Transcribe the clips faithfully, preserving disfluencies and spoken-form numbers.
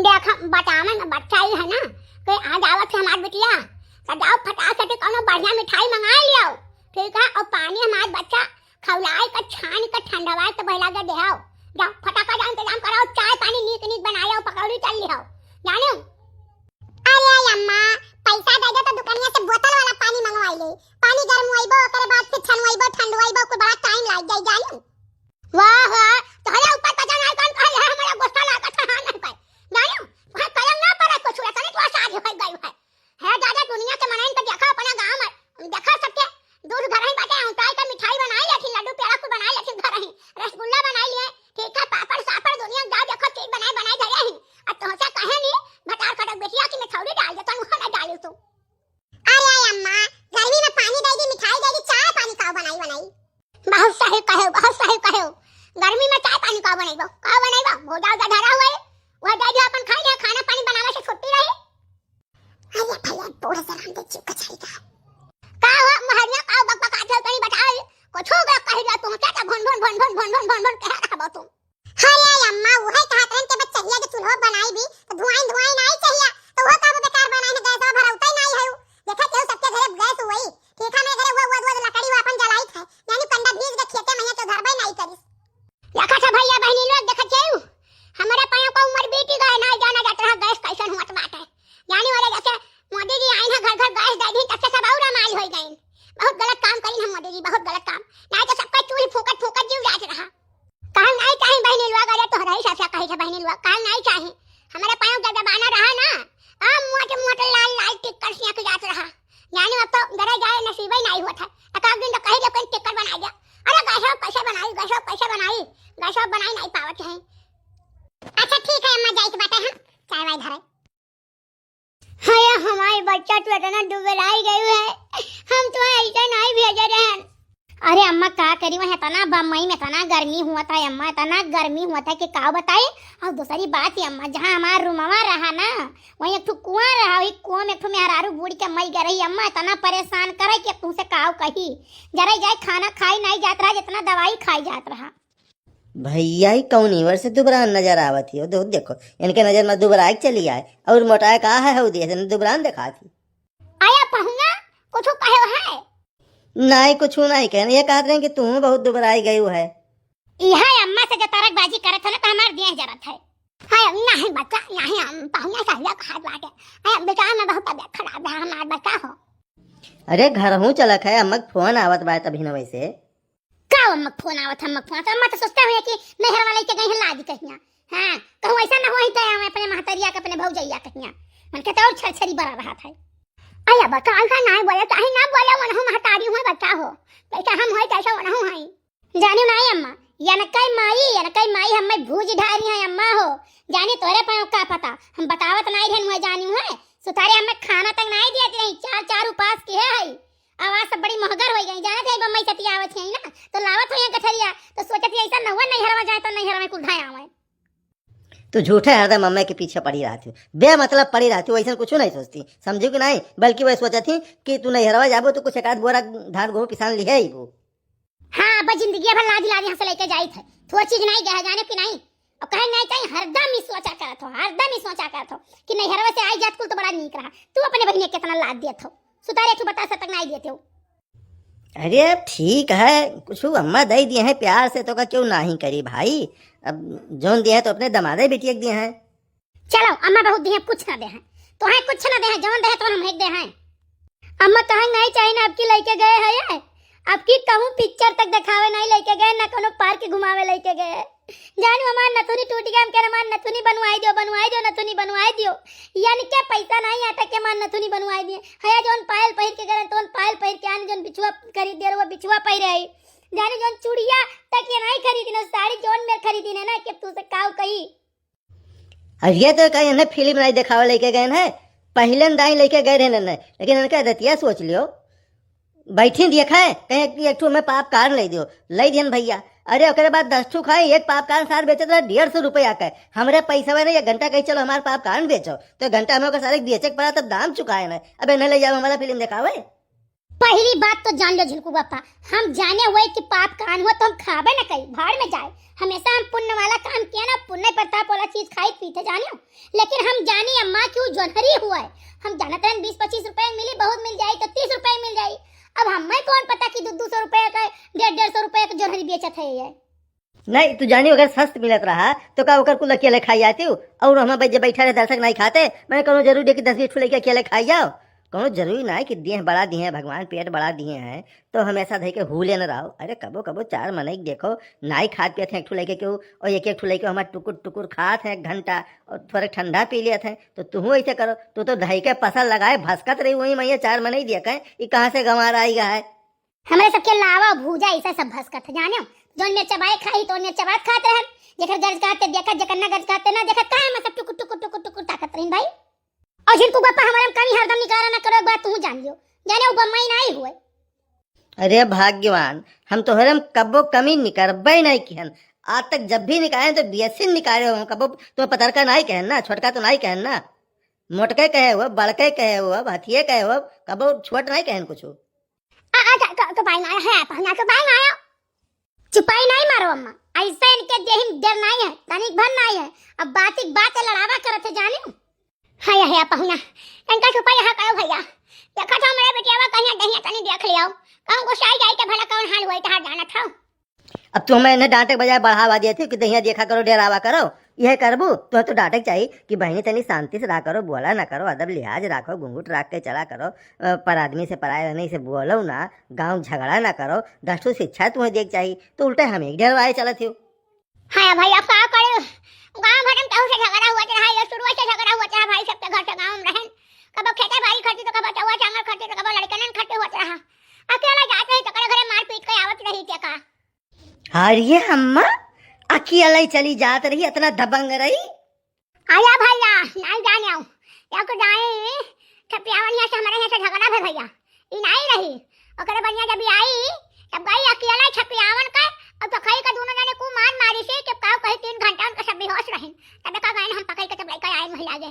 देख, हम बतावन में बच्चा ही है ना, कि आज आवत है हमार बिटिया, तो जाओ फटाक से कौनो बढ़िया मिठाई मंगाइ लियाओ, ठीक है? और पानी हमार बच्चा खौलाइ के, छानि के, ठंडवाइ के भइला के देहाओ। जाओ फटाका जाओ, इंतजाम कराओ, चाय पानी नीक नीक बनाओ, पकौड़ी तल लियाओ, जानिउ। अरे अम्मा, पैसा दे दे तो दुकनिया से बोतल वाला पानी मंगवाइ ले। पानी गरमवाइबो, ओकरे बाद फिर छनवाइबो, ठंडवाइबो, कुल बड़ा टाइम लाग जाई, जानिउ। वाह, वाह, तोहरे ऊपर पता नहीं कौन कहल है, हमरा गुस्सा लागत है, हाँ नहीं पाए। जानो, वहाँ कलम ना पड़े कुछ, तनी तो आसाज हो गई है। है दादा, दुनिया के मनइन के देखा अपना गाँव में, देखा सबके दूध घर ही बाटे, उतार के मिठाई बनाई लेथिन, लड्डू पेड़ा कुल बनाई लेथिन घर ही, रसगुल्ला बनाई लिए, ठीक है, पापड़ सापड़ दुनिया जा देखो चीज बनाई बनाई धरे ही। अब तुमसे कहे नहीं, भतार कटक बेटिया की मिठौरी डाल दे, तनु खाना डालू तू। अरे अम्मा, गर्मी में पानी दे दी, मिठाई दे दी, चाय पानी का बनाई बनाई? बहुत सही कहे, बहुत सही कहे। गर्मी में चाय पानी का बनइबो, का बनइबो? भोजा उजा धरा हुआ है, वह दे दियो, अपन खाई ले, खाना पानी बनावे से छुट्टी रही। अरे भैया, बूढ़ से राम दे जीव कचहरी का। का हो महरिया, का बकबकात हो, तनी बताओ, कुछ हो गया कह दिया तुमसे तो भुन भुन भुन भुन कह रहा हो तुम। अरे अम्मा, उहे कहत रहन के बस चहिया के चूल्हो बनाई भी, तो धुआइन धुआइन नाई चहिया, तो वो कहबो बेकार बनाई है, गैसवा भरौता ही नाई है। देखा केहू सबके घरे गैस हुई, ठीक है, मेरे घरे वो, वो, वो लकड़ी वो अपन जलाई है, यानी कंडा भीज के खेते में तो धरबे नाई करिस। देखा था भैया बहनी लोग, देखा केहू, हमारे पायों का उम्र बीती गए, ना जाना जात रहा गैस कैसन हुआ बात है, यानी वाले जैसे मोदी जी आइन है घर घर गैस दे दी, तब से सब और अमाल हो गए। बहुत गलत काम करी हम मोदी जी, बहुत गलत काम, ना तो सबका चूल्ह फूकत फूकत जीव जात रहा। कहल नाई चाही बहिनी लोग, अरे तोहरा ही सबसे कही थे बहिनी लोग, कहल नाई चाही। हमारे पाँव के जमाना रहा ना, अब मोट मोट लाल लाल टिक्कर सियाक जात रहा। जाने अब तो गरे जाए नसीबे नाई होत है। एक आध दिन तो कही लोग टिक्कर बना दिया। अरे गैसो कैसे बनाई, गैसो कैसे बनाई, गैसो बनाई नाई पावत है। अच्छा ठीक है अम्मा, जाइत बाटे हम चाय वाय धरे। हाय हमार बच्चा, तू इतना दुबराई गयू है, हम तुम्हें ऐसे नहीं भेजे रहन। अरे अम्मा का करी, वहाँ इतना बम्बई में इतना गर्मी हुआ था अम्मा, इतना गर्मी हुआ था कि का बताई। और दूसरी बात ही अम्मा, जहाँ हमार रूमवा रहा ना, वहीं एक ठो कुआं रहा, वही कुआं में एक ठो मेहरारू बूड़ के मर गई रही अम्मा, इतना परेशान करे कि तुमसे का कही। जरा जाए खाना खाई नहीं जात रहा, जितना दवाई खाई जात रहा। भैया, ई कौनी वर्ष दुबरान नजर आवत ही? दे-, देखो, इनके नजर में दुबराए के चली आए, और मोटाए का है, हऊ दे, इतने दुबरान देखात ही। आया पहुना, कुछ कहे है? नहीं, कुछ नहीं कहने, ये कहत रहे कि तू बहुत दुबराई गयू है। इहे अम्मा से जो तरकबाजी करत है ना, तो हमार देह जरत है। है, नहीं बच्चा, नहीं, हम पहुना सहिया कहत बाटे। है, बेचारा में बहुत तबियत खराब है, हमार बच्चा हो। अरे, घर हूँ चलक है, अम्मा के फोन आवत बा तभी न वैसे। का अम्मा के फोन आवत है, अम्मा के फोन आवत है? अम्मा तो सोचते हुए कि नैहरवा लइके गई है लादी कहिया। हाँ, कहूँ ऐसा ना होई तो हम अपने महतरिया के, अपने भौजैया कहिया। मन के तो और छरछरी बड़ा रहा था। अरे बच्चा, ऐसा ना बोले, चाहे ना बोले, वनहु महतारी हुए बच्चा हो। जैसा हम होई, तैसा वनहु हई। जानियो नाई अम्मा, यनकई माई, यनकई माई हम्मे भूज ढारी है अम्मा हो। जानी तोरे पाँव का पता, हम बतावत नाई रहन हुए जानी हुए। सुतारे हम्मे खाना तक नाई दियत रही, चार चार उपास किहे हई। अब आज सब बड़ी महगर होइ गई, जानत है बम्बई चतियावत है ना, तो लावत हो यहाँ गठरिया, तो सोचत है ऐसा नहुआ नैहरवा जाए तो नैहरवा में कुल धाया आवे। तू झूठे हरदम अम्मा के पीछे पड़ी रहती हो, बेमतलब पड़ी रहती हो, ऐसा कुछ नहीं सोचती, समझू कि नहीं? बल्कि वह सोचत ही कि तू नैहरवा जाबो तो कुछ एक आध बोरा धान गेहूं पिसान लिहे अइबो। हाँ, बस जिंदगी भर लादी लादी हंस लेके जाइत है, थोड़ चीज नहीं गया जाने कि नहीं। और कहे नहीं चाहिए, हरदम ही सोचा करत हो, हरदम ही सोचा करत हो कि नैहरवा से आई जात कुल तो बड़ा नीक रहा। तू अपने बहिने कितना लाद दियत हो, सुतारे तू बता सतक नहीं देते हो। अरे ठीक है, कुछ अम्मा दे दिए हैं प्यार से, तो का क्यों नहीं करी भाई? अब जोन दिए हैं तो अपने दमादे बिटिया के दिए हैं। चलो अम्मा बहुत दिए हैं, कुछ ना दे हैं, तो है कुछ ना दे हैं, जवन दे हैं तो हम एक दे हैं। अम्मा कहे नहीं चाहिए ना, अब की लइके गए है ये, अब की कहूँ पिक्चर तक दिखावे नहीं लइके गए, ना कोनो पार्क घुमावे लइके गए। जान हमार नथुनी टूट गया, हम कह हमार नथुनी बनवाई दियो, बनवाई दियो, नथुनी बनवाई दियो। यानी क्या पैसा नहीं आता कि हमार नथुनी बनवाई दिए। हया जौन पायल पहिर के गए, तौन पायल पहिर के आने, जौन बिछुआ खरीद दे, वो बिछुआ पहिरे आई। जाने जौन चूड़िया तक ये नहीं खरीदी ना, साड़ी जौन मेर खरीदी ना, ना कि तू से काव कही। अब ये तो कहीं इन्हें फिल्म नहीं दिखावे लेके गए हैं, पहले दाई लेके गए रहे ना, लेकिन इनका आदतिया सोच लियो। बैठी देखे, कहीं कि एक ठो हमें पाप कारण ले दियो, ले दियन भैया। अरे ओकरे बाद दस ठो खाए, एक पाप कारण सार बेचत रहे डेढ़ सौ रुपया के। हमरे पैसा नहीं, एक घंटा कही चलो हमार पाप कारण बेचो, तो एक घंटा हमें ओकर सारे बेचे के पड़ा, तब दाम चुकाए ना। अब इन्हें ले जाओ हमारा फिल्म दिखावे। पहली बात तो जान लो झुलकू बापा, हम जाने हुए कि पाप कान हो तो हम खाबे न करी, भाड़ में जाए। हमेशा हम पुण्य वाला काम किया ना, पुण्य प्रताप वाला चीज खाई पीते जाने हो। लेकिन हम जानी अम्मा कि उ जोन्हरी हुआ है। हम जानत रहन बीस पच्चीस रुपया मिली, बहुत मिल जाई तो तीस रुपया मिल जाई। अब हमें कौन पता कि दो दो सौ रुपया का, डेढ़ डेढ़ सौ रुपया का जोन्हरी बेचत है ये। नहीं, तू जानी अगर सस्त मिलत रहा तो का ओकर कुल अकेले खाई जाती हूँ? और हम बै-, जब बैठा रहे दर्शक नहीं खाते, मैं कौनो जरूरी है कि दस बीस ठो लइके अकेले खाई जाओ? कौनो जरूरी ना है कि देह बड़ा दिए हैं भगवान, पेट बड़ा दिए हैं, तो हमेशा धइ के हूले न रहो। अरे कबो कबो चार मनई के देखो, नाई खात पियत हैं एक ठो लइके केहू, और एक एक ठो लइके हमार टुकुर टुकुर खात हैं एक घंटा, और थोड़े ठंडा पी लेत हैं, तो तुहू ऐसे करो। तू तो धइ के पसल लगाए भसकत रही, वही मैं ये चार मनई देखे, ये कहाँ से गंवार आई गा है? हमरे सबके लावा भूजा ऐसा सब भसकत है, जाने हो? जौन मिर्चा बाए खाई तो मिर्चा बात खात रहन, जेकर गरज कहते देखत, जेकर ना गरज कहते ना देखत, काहे में सब टुकुर टुकुर टुकुर टुकुर ताकत रहीन भाई? और झिनकू बापा हमारे में कमी हरदम निकारा ना करो, एक बात तू जान लियो, जाने हो बम्मई ना आई हुए। अरे भाग्यवान, हम तोहरे में कब्बो कमी निकरबे नहीं किहन। आज तक जब भी निकाले तो बियसिन निकाले हो, हम कब्बो तुम्हें पतरका नहीं कहन ना, छोटका तो नहीं कहन ना, मोटके कहे हो, बड़के कहे हो, हथिये कहे हो, कब्बो छोट नहीं कहन कुछ। आ, आ, तो, तो, तो भाई मारा है, पहुना तो भाई मारा। चुपाई नहीं मारो अम्मा, ऐसा इनके देहिन डर नहीं है, तनिक भर नहीं है। अब बात एक बात है, लड़ावा करत है जाने। हाय, हाय, पहुना, इनका चुपाई यहाँ करो भैया। देखा था हमारे बेटियावा कहीं दहिया तनी देख लियो। कहूँ गुस्साई जाई तो भला कौन हाल हुआ था जानत हो। अब तू हमें इन्हें डांटे के बजाय बढ़ावा दिए थे कि दहिया देखा करो, डरावा करो। यह करबू तो, तो डांटे के चाहिए कि बहनी तनी शांति से रहा करो, बोला ना करो, अदब लिहाज रखो, घुंघट रख के चला करो, अ, पर आदमी से पराए रहने से बोलो ना, गाँव झगड़ा ना करो, दस ठो शिक्षा तुम्हें देख चाहिए, तो उल्टे हम एक डेढ़ वाए चलत हो। हाँ भाई, अब का करे, गाँव भर में केहू से झगड़ा हुआ रहा, ये शुरू से झगड़ा हुआ रहा भाई, सबके घर से गाँव में रहन, कबो खेते बाड़ी खर्ची तो कबो चौवा चांगल खर्ची तो कबो लड़कनन खर्ची होत रहा। अकेला जात रही तो करे घरे मार पीट के आवत रही के का। अरे अम्मा, अकेले चली जात रही, इतना दबंग रही। आया भैया, नहीं जाने आओ। या को जाए, छपियावन यहाँ से हमारे यहाँ से झगड़ा भे भैया। ई नहीं रही। ओकरे बढ़िया जब ई आई, तब गई अकेले छपियावन के, और तो खई का दोनों जने को मार मारी से, जब का कही तीन घंटा उनका सब बेहोश रहे। तब का गए हम पकड़ के तब लेकर आए महिला के।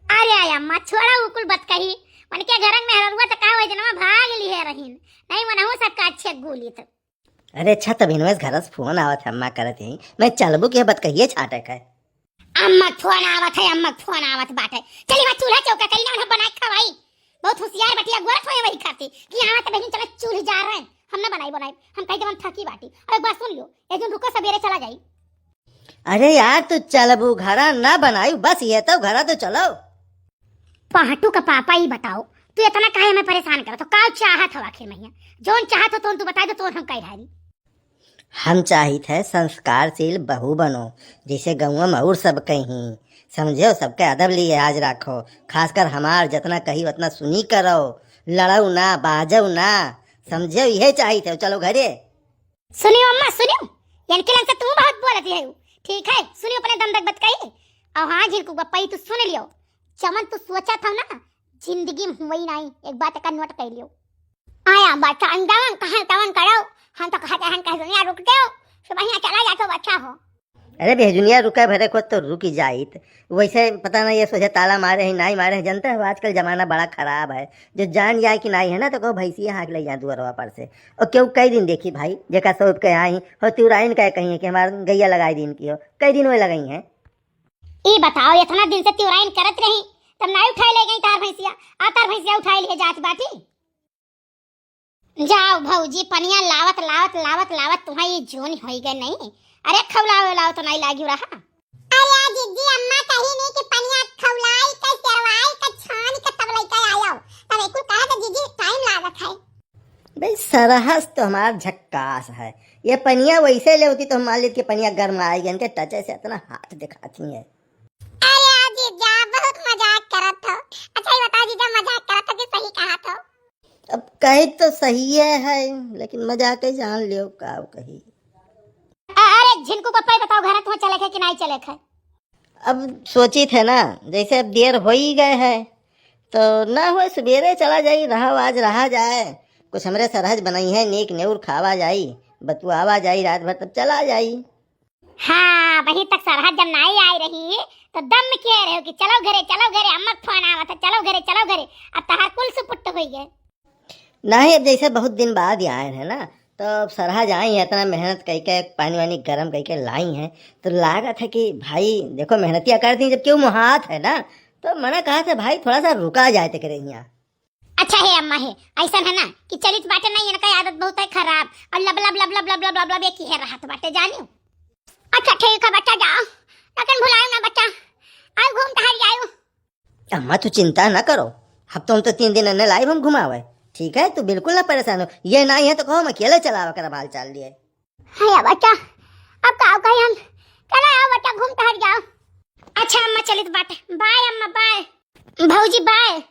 अरे अम्मा, छोड़ा उ कुल बात कही। उनके घर में हररुआ तो का वही जनवा भाग लिए रहीन। नहीं मनहु सबका अच्छे गोली तो। अरे अच्छा, तब इनमें घर से फोन आवत है, अम्मा करत यही, मैं चलबू के बतकहिए छाटे के। अम्मा फोन आवत है, अम्मा फोन आवत बाटे। चली वहाँ चूल्हा चौका करी ना, उन्हें बनाए खवाई। बहुत होशियार बटिया, गोरत होए वही खाती कि यहाँ तो बहन चले चूल्हे जा रहे हैं, हम ना बनाई बनाई, हम कही जब हम थकी बाटी। और एक बार सुन लियो, एक दिन रुको, सवेरे चला जाई। अरे यार, तू चलबू घरा ना बनाई, बस ये तो घरा तो चलो। पहाटू का पापा, ई बताओ, तू इतना काहे हमें परेशान करत हो? का चाहत हो आखिर महिया? जौन चाहत हो तोन तू बताई दो, तोन हम कह रही। हम चाहित है संस्कारशील बहू बनो, जैसे गौवा में और सब कहीं, समझो, सबके अदब लिहाज रखो, खासकर हमार जितना कही उतना सुनी करो, लड़ो ना, बाजो ना, समझो, यह चाहित है। चलो घरे। सुनियो अम्मा, सुनियो, इनके लन से तू बहुत बोलत है। ठीक है, सुनियो अपने दम तक बात कही। और हाँ, झिनकू बप्पा, ई तू सुन लियो, जवन तू सोचा था ना, जिंदगी में हुई नहीं। एक बात का नोट कर लियो। आया बच्चा, अंजाम कहाँ तवन करो, हम तो कहते हैं कह दुनिया रुक जाओ, सुबह यहाँ चला जातो बच्चा हो। अरे बेहजुनिया, रुके भरे को तो रुकी जाइत। वैसे पता नहीं ये सोझे ताला मारे हैं, नहीं मारे हैं। जानते हो आजकल जमाना बड़ा खराब है, जो जान जाए कि नहीं है ना, तो कहो भैंसिया हाँक ले जाए दुअरवा पर से। और क्यों कई दिन देखी भाई, जेका सौंप के आई हो, तिउराइन का कही है कि हमार गैया लगाई दिन की हो, कई दिन वो लगाई हैं। ई बताओ, इतना दिन से तिउराइन करत रही, तब नहीं उठाए ले गई तार भैंसिया, आ तार भैंसिया उठाए लिए जात बाटी। जाओ भौजी, पनिया लावत, लावत, लावत, लावत तुम्हारी ये जोन होई गए नहीं। अरे खौलाओ, लाओ तो नहीं लागियो रहा। अरे आ जिज्जी, अम्मा कही नहीं कि पनिया खौलाई के, सेरवाई के, छान के तब लेके आयो। तब एक कहा तो जिज्जी टाइम लागत है। भाई सरहज तो हमार झक्कास है, ये पनिया वैसे ले होती तो हम मान लेते कि पनिया गर्म आएगी, इनके टचे से इतना हाथ दिखाती है। अरे आ जीजा, बहुत मजाक करत हो। अच्छा ये बताओ जीजा, मजाक करत हो कि सही कहा था? अब कही तो सही है, लेकिन मजाक ही जान लियो, का कही। अ-, अरे झिनकू पप्पा, बताओ घर तुम चले थे कि नहीं चले थे? अब सोची थे ना, जैसे अब देर हो ही गए है, तो ना हो सवेरे चला जाई, रहा आज रहा जाए, कुछ हमरे सरहज बनाई है, नीक नेउर खावा जाई, बतुआवा जाई रात भर, तब चला जाई। हाँ, वहीं तक सरहद जब नाई आई रही, तो दम में कह रहे हो कि चलो घरे, चलो घरे, अम्मा फोन आवत है, चलो घरे, चलो घरे। अब तहार कुल सुपुट्ट होई गए। नहीं, अब जैसे बहुत दिन बाद ही आए हैं ना, तो अब सरहा जाई है, इतना मेहनत कइके, पानी वानी गरम कइके लाई है, तो लागत है कि भाई देखो, मेहनतिया कर दी, जब केहू मोहात है ना, तो मना कहा था भाई, थोड़ा सा रुका जाए तेकरे हियाँ। अच्छा हे अम्मा हे, ऐसन है ना कि चलित बाटे नहीं, इनका आदत बहुत है खराब, और लब लब लब लब लब लब लब लब ये किहे रहत बाटे, जानियो। अच्छा ठीक है बच्चा, जाओ, लेकिन भुलायो ना बच्चा, आओ घूम टहर जाओ। अम्मा तू चिंता ना करो, अब तो हम तो तीन दिन अन्ने लाइब हम घुमावे, ठीक है? तू बिल्कुल ना परेशान हो, ये नहीं है तो कहो हम अकेले चलावा करब हाल चाल लिए। हाँ बच्चा, अब का कही हम, चलो आओ बच्चा घूम टहर जाओ। अच्छा अम्मा चलित बाटे, बाय अम्मा बाय। भौजी बाय।